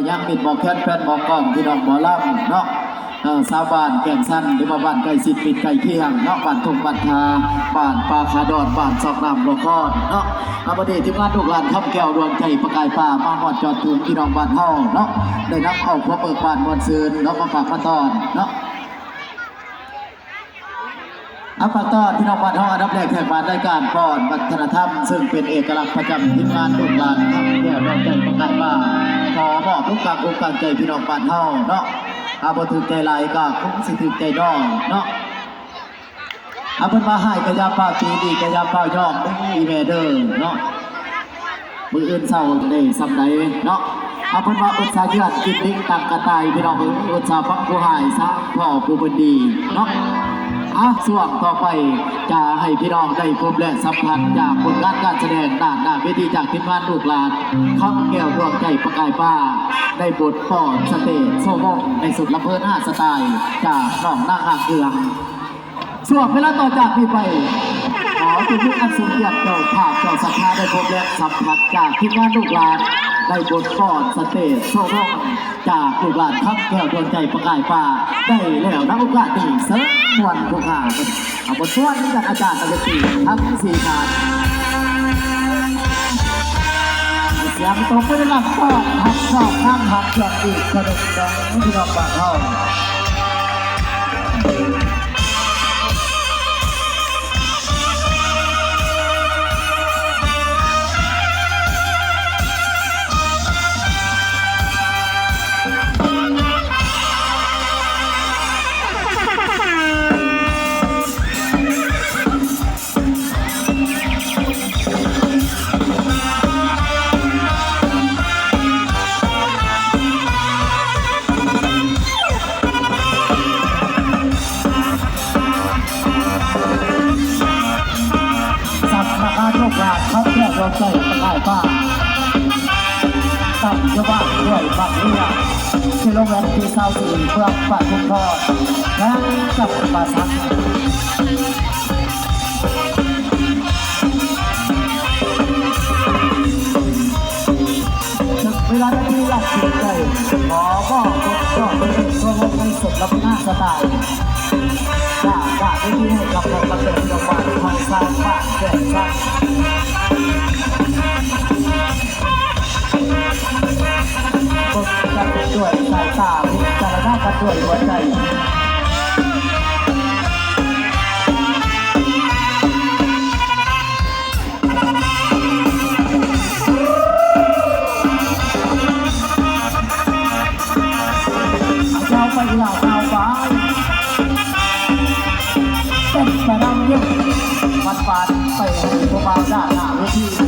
ຍັງມິດໝໍແຄນ ແຟນໝໍກ້ອງ ພີ່ນ້ອງໝໍລຳເນາະ ເອີ ຊາວບ້ານແກ້ງຊັນ ຫຼືວ່າບ້ານໃກ້ຊິດມິດໃກ້ຄຽງເນາະ ບ້ານທົ່ງບ້ານທ່າ ບ້ານປ່າຂາດອນ ບ້ານຊອກນ້ຳຫຼວງຄອນເນາະ. ອາ ບັດນີ້ທີມງານລູກຫຼານຄຳແກ້ວດວງໃຈປະກາຍຟ້າ ມາຮອດຈອດເຖິງພີ່ນ້ອງບ້ານເຮົາເນາະ ໄດ້ນຳເອົາຄວາມເບີກບານມ່ວນຊື່ນເນາະ ມາຝາກມາຕ້ອນເນາະ. ອາ ຝາກຕ້ອນພີ່ນ້ອງບ້ານເຮົາ ອັນດັບແລກແຂກມາລາຍການຟ້ອນວັດທະນະທຳ ເຊິ່ງເປັນເອກະລັກປະຈຳທີມງານລູກຫຼານຄຳແກ້ວດວງໃຈປະກາຍຟ້າ ຂໍມອບລົງກາງອົກກາງໃຈພີ່ນ້ອງບ້ານເຮົາເນາະ. ຖ້າບໍ່ຖືກໃຈຫຼາຍກໍຄົງຊິຖືກໃຈນ້ອຍເນາະ. ອາ ເພິ່ນວ່າຮ້າຍກະຢ່າຟ້າວຕີ ດີກະຢ່າຟ້າວຍ້ອງ ເດີອີແມ່ເດີເນາະ. ມື້ອື່ນເຊົ້າໄດ້ສ່ຳໃດເນາະ. ອາ ເພິ່ນວ່າອຸດສາເຍືອນກິນລິງຕັ້ງກະຕ່າຍ ພີ່ນ້ອງເອີຍ ອຸດສາຟັງຜູ້ຮ້າຍ ສາພໍ້ຜູ້ເພິ່ນດີເນາະ. ອາ ຊ່ວງຕໍ່ໄປຈະໃຫ້ພີ່ນ້ອງໄດ້ພົບ ແລະ ສຳຜັດຈາກຜົນງານການສະແດງດ້ານໜ້າເວທີ ຈາກທີມງານລູກຫຼານຄຳແກ້ວດວງໃຈປະກາຍຟ້າ ໃນບົດຟ້ອນສະເຕດໂຊວົງ ໃນຊຸດລຳເພີນຫ້າສະໄຕລ໌ ຈາກນ້ອງນາງຫ້າເຄື່ອງ. ຊ່ວງເວລາຕໍ່ຈາກນີ້ໄປ ຂໍເປັນເກີຽດອັນສົມກຽດເຈົ້າພາບເຈົ້າສັດທາໄດ້ພົບ ແລະ ສຳຜັດຈາກທີມງານລູກຫຼານ ໃນບົດຟ້ອນສະເຕດໂຊວົງ ຈາກລູກຫຼານຄຳແກ້ວດວງໃຈປະກາຍຟ້າໄດ້ແລ້ວ. ນະໂອກາດນີ້ເຊີນມ່ວນຜູ້ຂ້າເພິ່ນ ເອົາບົດມ່ວນນຳກັນ ອາຈານນັກດນຕຣີທັງສີ່ທ່ານ ສຽງຕົບມືດັງຕ້ອນຮັບຊອກນຳຮັກເຄື່ອງອີກເທື່ອໜຶ່ງເດີ ພີ່ນ້ອງບ້ານເຮົາ. ສຳນັກງານໂຍກງານຄຳແກ້ວດວງໃຈປະກາຍຟ້າ ຕັ້ງຢູ່ບ້ານຫ້ວຍບັກເຫຼືອ ກິໂລແມັດທີຊາວສີ່ ເມືອງປະທຸມທອນ ແຂວງຈຳປາສັກ. ເວລາທີ່ຢາກເປັນໃຈ ຂໍມອບບົດຮ້ອງເພງໂຊໂຮໃນສົດລຳໜ້າສະຕາຍ ຈາກ ຈາກເວທີໃຫ້ກັບແຂກຮັບເຊີນຂອງບ້ານ ທາງຊາວບ້ານແຂກຊາວ ເບິ່ງກັນດ້ວຍສາຍຕາ ພິຈາລະນາກັນດ້ວຍຫົວໃຈ. ເຈົ້າໄປລາວດາວບາຍ ເຕັ້ນສະໜ່ຳເຢັນ ມັນປານໄປໃຫ້ຜູ້ບ່າວດ້ານໜ້າເວທີ. ພ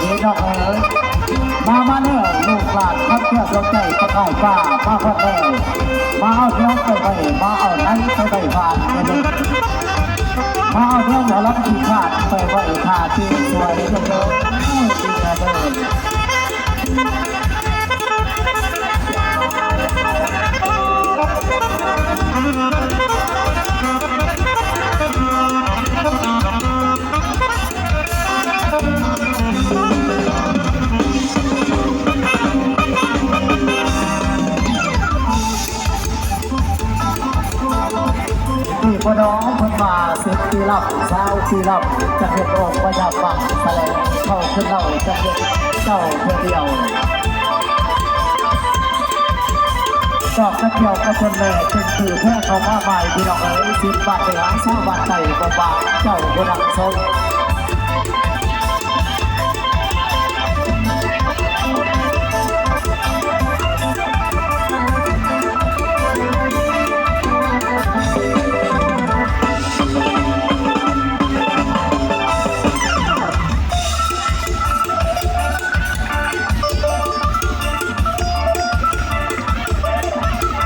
ີ່ນ້ອງເອີຍ ມາ ມາແລ້ວ ລູກຫຼານຄຳແກ້ວດວງໃຈປະກາຍຟ້າ ມາຮອດແລ້ວ ມາເອົາແຖວໄປໄວ້ ມາເອົາໄນໄປໄວ້ບ້ານເດີ ມາເອົາແຖວໝໍລຳຂີ້ຂາດໄປໄວ້ຖ້າຕີສວຍເດີ ເດີ ເດີ. ເ ນ້ອງເພິ່ນວ່າສິບປີລຳ ຊາວປີລຳ ຈະເຮັດອອກມາຍາມໝັ້ງສະແຫຼງ ເຂົ້າຂຶ້ນເລົ່າຈະເຮັດເຈົ້າເທື່ອດຽວ ດອກກະຈຽວກະຈົນແລ ຈຶ່ງຖືແພເຂົ້າມາໃໝ່ ພີ່ນ້ອງເອີຍ ສິບບ້ານເໜືອ ຊາວບ້ານໃຕ້ ບໍ່ວ່າເຈົ້າຜູ້ນັ່ງຊົມ.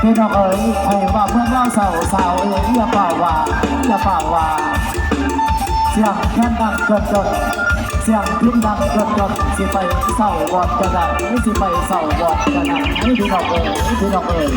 ພີ່ນ້ອງເອີຍ ໃຜວ່າເມືອງລາວເສົ້າ ສາວເອີຍ ຢ່າຟ້າວວ່າ ຢ່າຟ້າວວ່າ ສຽງແຄນດັງເກີນຈົນ ສຽງພິນດັງເກີນຈົນ ຊິໄປເສົ້າບ່ອນກະໄດ້ ຊິໄປເສົ້າບ່ອນກະໄດ້ ພີ່ນ້ອງເອີຍ ພີ່ນ້ອງເອີຍ.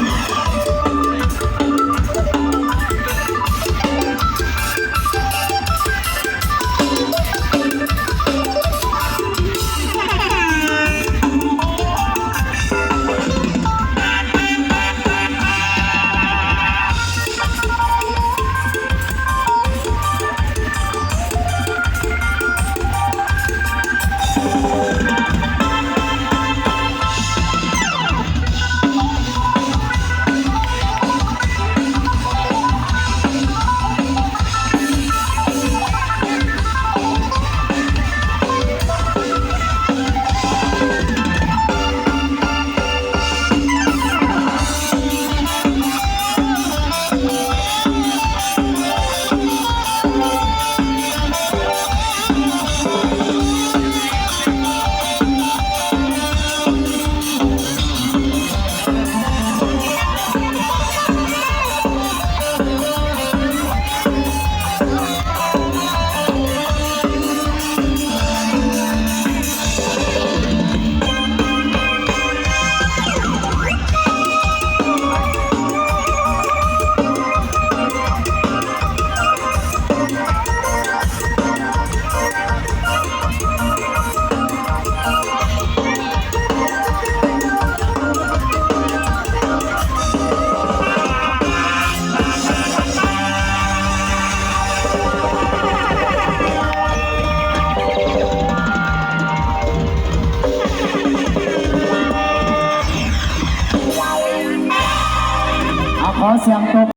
ເອົາ ຂໍສຽງຕົບ